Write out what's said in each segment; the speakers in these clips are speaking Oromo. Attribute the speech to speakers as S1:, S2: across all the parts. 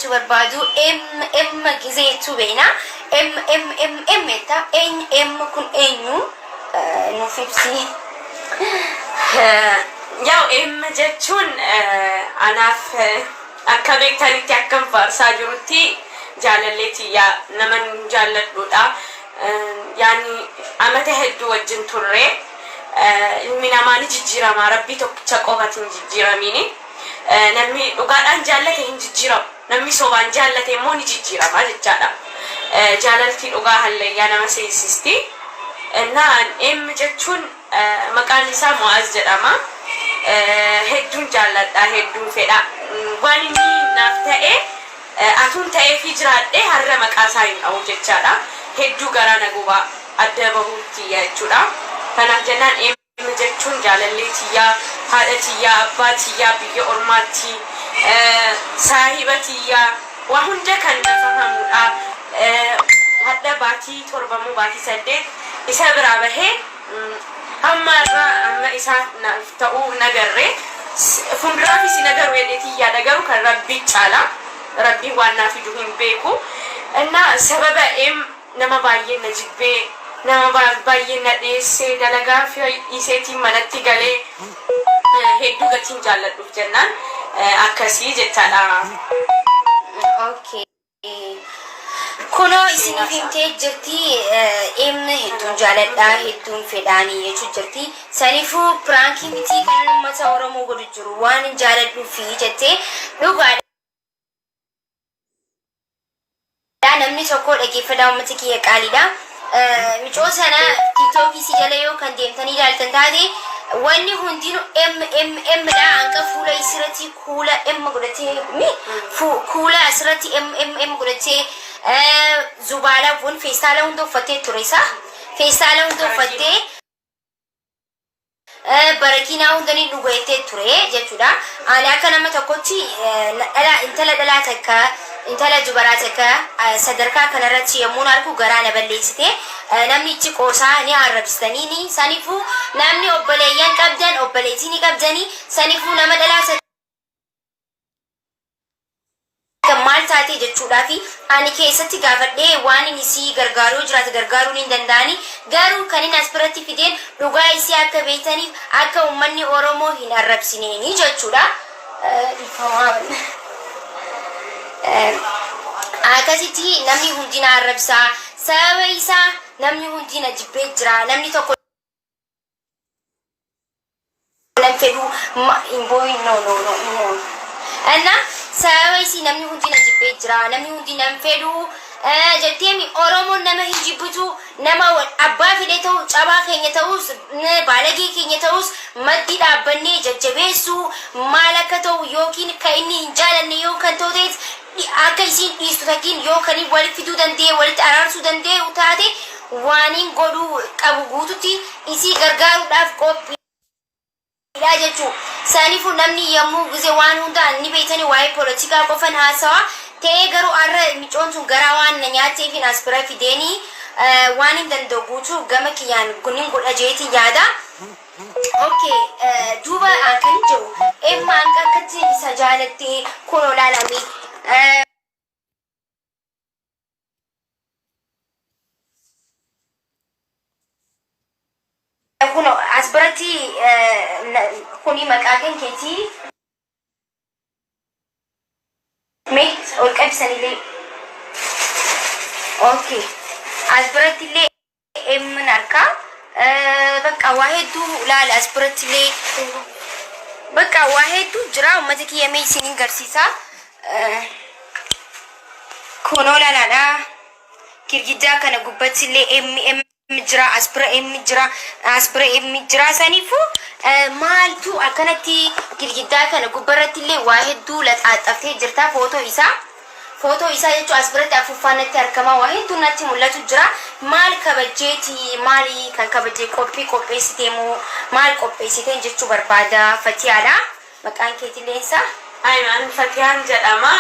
S1: Jechuu barbaadu M M gizee jechuu beekna. M M M M jetta. Eenyu M kun eenyu nuuf ibsi.
S2: Yaw M jechuun anaaf akka beektanitti akkan faarsaa jirutti jaalallee tiyya naman jaalladhuudha. Yaani amata hedduu wajjin turre. Ilmi namaa ni jijjiirama rabbii tokkicha qofati hin jijjiiramiini. Namni dhugaadhaan jaallate hin jijjiiramu. Namni sobaan jaallate immoo ni jijjiirama jechaadha. Jaalalti dhugaa hallayyaa nama seensisti. Innaa M jechuun maqaan isaa Mu'aaz jedhama. Hedduun jaalladha, hedduun fedha. Waan inni naaf ta'e atuun ta'eefii jiraadhee har'a maqaa isaa hin dhahu jechaadha. Hedduu garaa na guba adda bahuutti jechuudha. Kanaaf jennaan M jechuun jaalallee tiyyaa, haadha tiyyaa, abbaa tiyyaa biyya ormaatti, saahiba tiyyaa, waa hunda kan na fahamuudha. Hadha baatii 7 moo baatii 8 isa biraa bahee hamma har'a amma isaa naaf ta'uu hin agarre. Fuulduraafis hin agaru jedheetiin yaada garuu kan Rabbii caala. Rabbiin waan naa fidu hin beeku. Innaa sababa M Nama baay'een na jibbee, nama baay'een na dheessee, dalagaa dhiiseetiin manatti galee hedduu gatiin jaalladhuuf jennaan akkasii jechaadha.
S1: Okay. Kunoo isiniif himtee jirti M hedduun jaaladha hedduun fedhaanii jechuu jirti. Saniifuu piraankii miti kanan uummata Oromoo godhu jiru waan hin jaaladhuufi jettee dhugaadha. Namni tokko dhaggeeffadhaa uummata kiyya qaaliidha. Micoo sana tiiktookii si jala yoo kan deemtanii ilaaltan taate wanni hundinuu M M M dha hanqa fuula isirratti kuula M godhatee mi kuula asirratti M M M godhatee zubaala kun feestaala hunda uffattee ture isaa feestaala hunda uffattee Barakiinaa hunda ni dhuga jettee ture jechuudha. Ani akka nama tokkotti dhala intala dhalaa takka intala dubaraa takka sadarkaa kanarratti yommuun argu garaa na balleessite. Namni itti qoosaa ni arrabsitanii saniifuu namni obboleeyyan qabdan obboleettii ni qabdanii saniifuu nama dhalaa takka maal taatee jechuudhaafi ani keessatti gaafadhee waanin isii gargaaru yoo jiraate gargaaruu nin danda'ani garuu kanin as biratti fideen dhugaa isii akka beeytaniif akka ummanni oromoo hin arrabsineeni jechuudha dhiifama akkasitti namni hundi na arrabsaa sababa isaa namni hundi na jibbee jira namni tokko nan fedhu hin booyin no no no no እና sababa isii namni hundi na jibbee jira namni hundi nan fedhu jetteemi oromoon nama hin jibbitu nama abbaa fedhe ta'u cabaa keenya ta'us baalagee keenya ta'us maddii dhaabbannee jajjabeessuu maal akka ta'u yookiin kan inni hin jaalanne yoo kan ta'u ta'es akka isiin dhiistu takkiin yoo kan walitti fiduu danda'e walitti araarsuu danda'e taate waaniin godhuu qabu guututti isii gargaaruudhaaf qophii dha jechuu. Sanifu namni yommuu gize waan hunda ni beeytani waa'ee polotikaa qofan haasawa ta'ee garuu arra micoon tun garaa waan na nyaatteefin as bira fideeni waanin danda'u guutuu gama kiyyaan nin godha jeetin yaada. Ok duuba an kanin jedhu Emma hanga akkatti isa jaalatte kunoo laalami. Kuno as biratti kuni maqaa kan keetii mee ol qabsanillee okay as biratti illee emmin harkaa bakka waa hedduu laala as biratti illee bakka waa hedduu jira uummata kiyya mee isinin garsiisa kunoo laalaadha girgiddaa kana gubbatti illee mm jira as bira M jira as bira M jira saniifuu maaltu akkanatti girgiddaa kana gubbarratti illee waa hedduu laxaaxaftee jirta footoo isaa footoo isaa jechuun as biratti afuuffaan natti argama waa hedduu natti mul'atu jira maal kabajjeeti maali kan kabajjee qophii qopheessitee moo maal qopheessiteen jechuu barbaada fatiyaadha maqaan keetillee isaa
S2: Ayman Fatiyaan jedhama.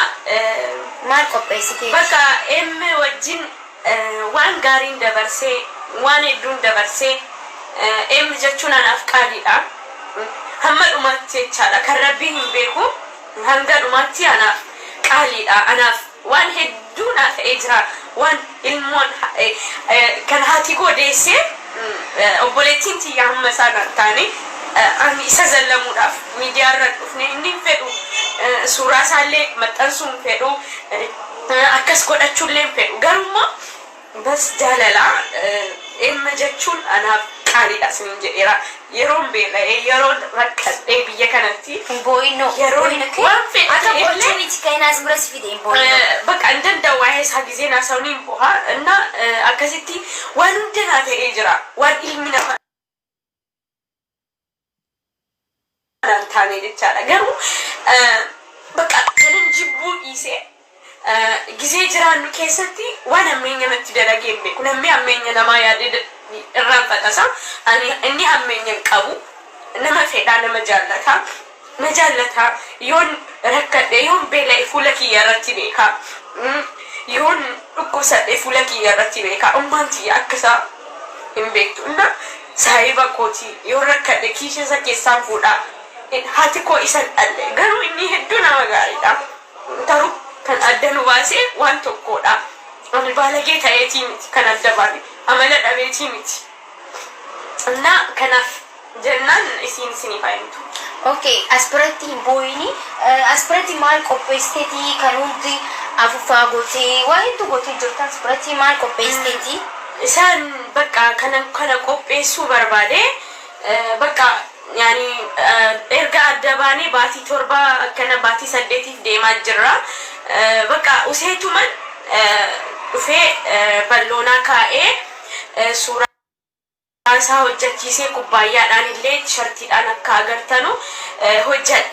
S1: Maal qopheessiteeti?
S2: Bakka M wajjin waan gaariin dabarsee, waan hedduun dabarsee, M jechuun anaaf qaaliidha. Hamma dhumaatti jechaadha. Kan Rabbii hin beeku. Hanga dhumaatti anaaf Qaaliidha anaaf, waan hedduu naa ta'ee jira. Waan ilmoon kan haati koo deessee, obboleettiin tiyya hamma isaan taane, ani isa zallamuudhaaf miidiyaa irra dhufne. Inni hin fedhu, suuraa isaallee maxxansuu hin fedhu, akkas godhachuullee hin fedhu. Garummaa bas jaalalaa ilma jechuun anaaf qaaliidha isiniin jedheera. Yeroon beela'ee, yeroon rakkadhee biyya kanatti
S1: Hin boo'inoo.
S2: yeroon waan fedhe
S1: Akka
S2: ta'ellee
S1: gochuu miti kan as bira si fide, hin boo'inoo.
S2: Bakka hin danda'u, waa'ee isaa gisee haasa'uun hin boha. Inna akkasitti waan hunda naa ta'ee jira, waan ilmi namaa naan taane jechaadha. Garuu bakka kanan jibbuu dhiisee, gisee jiraannu keessatti waan hammeenya natti dalagee hin beeku. Namni hammeenya namaa yaadee irraanfatasa. Ani inni hammeenya hin qabu. Nama fedhaa, nama jaallataa, na jaallataa. Yoon rakkadhe, yoon beela'e fuula kiyya irratti beekaa. Yoon dhukkubsadhe fuula kiyya irratti beekaa. Ummaan tiyya akka isaa hin beektu. Inna saahiba kooti, yoon rakkadhe kiisha isa keessaan fuudhaa. Haati koo isan dhalle. Garuu inni hedduu nama gaariidha. Garuu kan adda nu baasee waan tokkodha. Ani baalagee ta'eetii miti kan adda baane. Amala dhabeetii miti. Innaa kanaaf jennaan isiin isiniif haa himtu.
S1: Okay, as biratti hin boo'ini. As biratti maal qopheessiteeti kan hundi afuffaa gootee, waa hedduu gootee jirtu, as biratti maal qopheessiteeti?
S2: Isaan bakka kana qopheessuu barbaade, bakka yaani erga adda baanee baatii 7 akkana baatii 8f deemaa jirra. Bakka useetuman dhufee balloonaa kaa'ee, suuraa isaa hojjechiisee, kubbaayyaadhaan illee tishartiidhaan akka agartanu hojjedhe.